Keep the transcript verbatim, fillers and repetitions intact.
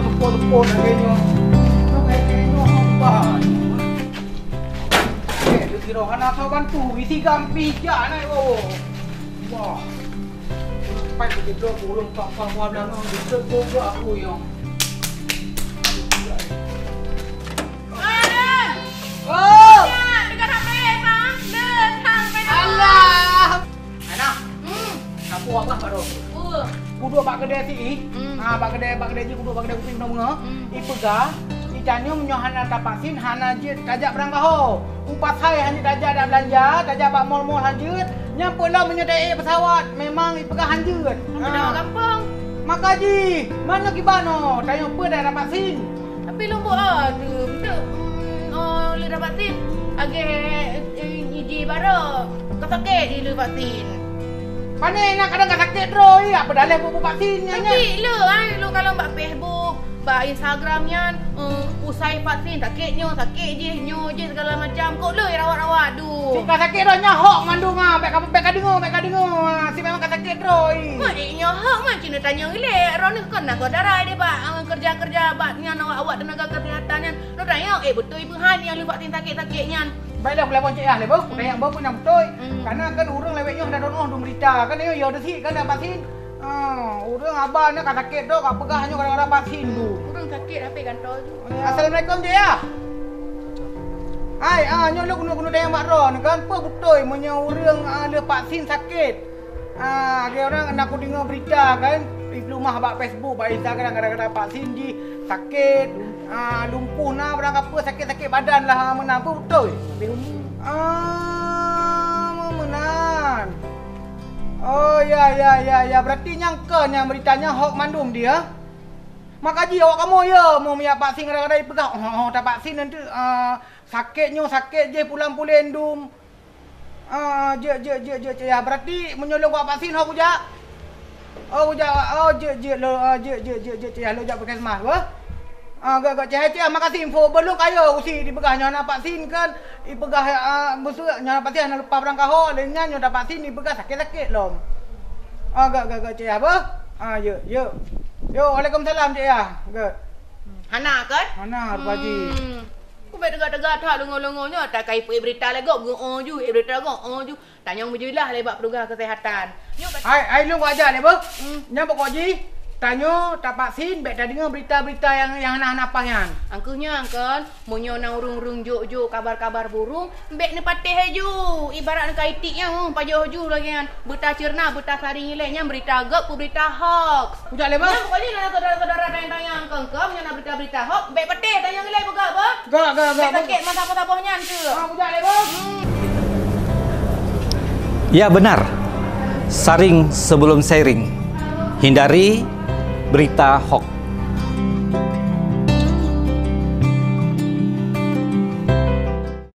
Teupon-teupon lagèe nyoe. Nyoe lagèe nyoe, bah. Eh, di sira hana soe bantu, isi gampih jak na, oh. Wah. Pai keudroe ureueng kak-kak mua beulangong, jeuet goe aku nyoe. Oh! Alah! Anak, hmm, aku apa baru? Kuduek bak keudè si i. Hmm. Ah, bak keudè, bak keudè ji, kuduek bak keudè kuping dong bunga. Hmm. Ipeugah, i tanyoe meunyoe hana tapaksin, hana jeuet tajak beurangkaho. U pasai hana jeuet tajak dak beulanja, tajak bak mall-mall hana jeuet. Nyang peue lom meunyoe taék pesawat, memang ipeugah hana jeuet. Hana gampông. Maka ji, manoe kiban nyoe, tanyoe peue dak tapaksin. Tapi lôn buet, ah, tu, beutôi, mm, oh, lôn tapaksin. Agak, eh, eh, iji baroe. Ka sakét di lôn vaksin. Pane na kadang ka sakét droe, apa daleh buet vaksin nyan, nyan? Tapi lôn, ah, lôn kalon bak Facebook, bak Instagram nyan, eh, usai vaksin, sakét nyoe, sakét jih, nyoe jih, segala macam. Kok lôn rawat-rawat, duh. Si ka sakét droe nyan hok mandum, ah, bèk ka, bèk ka deungö, bèk ka deungö, ah, si memang ka sakét droe. Mak, eh, nyoe hok, mak, cina tanyong ilèe. Droeneuh kon na saudara dia bak, eh, kerja-kerja bak nyan awak-awak tenaga kesehatan nyan. Lôn tanyong, eh, beutôi peuhan nyang lheueh vaksin sakét-sakét nyan. Baiklah, peulabon cik yah lé boh. Hmm. Kutanyong boh pun nyang beutôi. Hmm. Karena kan ureueng lawét nyoe hana droeneuh dum berita. Kan nyoe yo deusi kan dak vaksin. Ah, ureueng haba nyoe ka sakét droe, ka peugah nyoe gara-gara vaksin tu. Ureueng sakét hapé gantoe tu. Assalamualaikum, cik yah. Hai, ah, nyoe lôn keuneuk, keuneuk tanyong bak droeneuh kan, peue beutôi meunyoe ureueng, ah, lheueh vaksin sakét? Ah, lagèe ureueng na kudeungö berita kan, di lumah bak Facebook, bak Instagram, kadang-kadang vaksin jih sakét, ah, lumpuh na, barang kapeue sakét-sakét badan lah, meunan peue beutôi? Ah, meunan. Oh, ya, ya, ya, ya. Berarti nyang kon nyang berita nyan hok mandum dia. Maka ji awak kamoe ya, mau miyak vaksin kadang-kadang ipeugah, oh, oh, tapaksin nanti, ah, sakét nyoe, sakét jih pulang-puléng dum. Ah, jeuet, jeuet, jeuet, jeuet, cik yah. Berarti meunyoe lôn kujak vaksin, ho kujak? Oh, kujak, oh, jeuet, jeuet, lôn, ah, jeuet, jeuet, jeuet, jeuet, cik yah, lôn jak puskesmas, beuh? Ah, gèt, gèt, cik yah, cik yah, makasih info. Beuh lôn ka yo usi dipeugah nyoe na vaksin kan, ipeugah, ah, beuseuek nyoe na vaksin hana leupah barangkaho, lé nyan nyoe na vaksin ipeugah sakét-sakét lom. Ah, gèt, gèt, gèt, cik yah, beuh? Ah, jeuet, jeuet. Yo, waalaikumsalam, cik yah. Gèt. Hana kan? Hana, Pak Haji. Hmm. Ku bèk teuga-teuga that leumo-leumo nyoe, takai peuék berita lé gob, geu'oh ju, ék berita gob, 'oh ju. Tanyong beujeulaih lé bak petugas kesehatan. Nyoe ka- Hai, hai lôn kujak lé beuh. Hmm. Nyan pokok jih, tanyoe tapaksin bèk tadeungö berita-berita nyang, nyang hana-hana paih nyan. Angkeuh nyan kan, meunyoe na ureueng-ureueng jok-jok kabar-kabar burung, bèk neupatéh laju. Ibarat neuka itik nyan, hmm, pajoh ju lagèe nyan. Beuta ceurna, beuta saring ilèe nyan berita gèt, peue berita hoax. Kujak lé beuh. Nyan pokok jih na saudara-saudara tanyong-tanyong keu keuh, nyan na berita-berita hoax, bèk patéh tanyong ilèe peugah beuh. Gèt, gèt, gèt. Bèk sakét mata-mata boh nyan tu. Ah, kujak lé beuh. Hmm. Ya, benar. Saring sebelum sharing. Hindari berita hoax.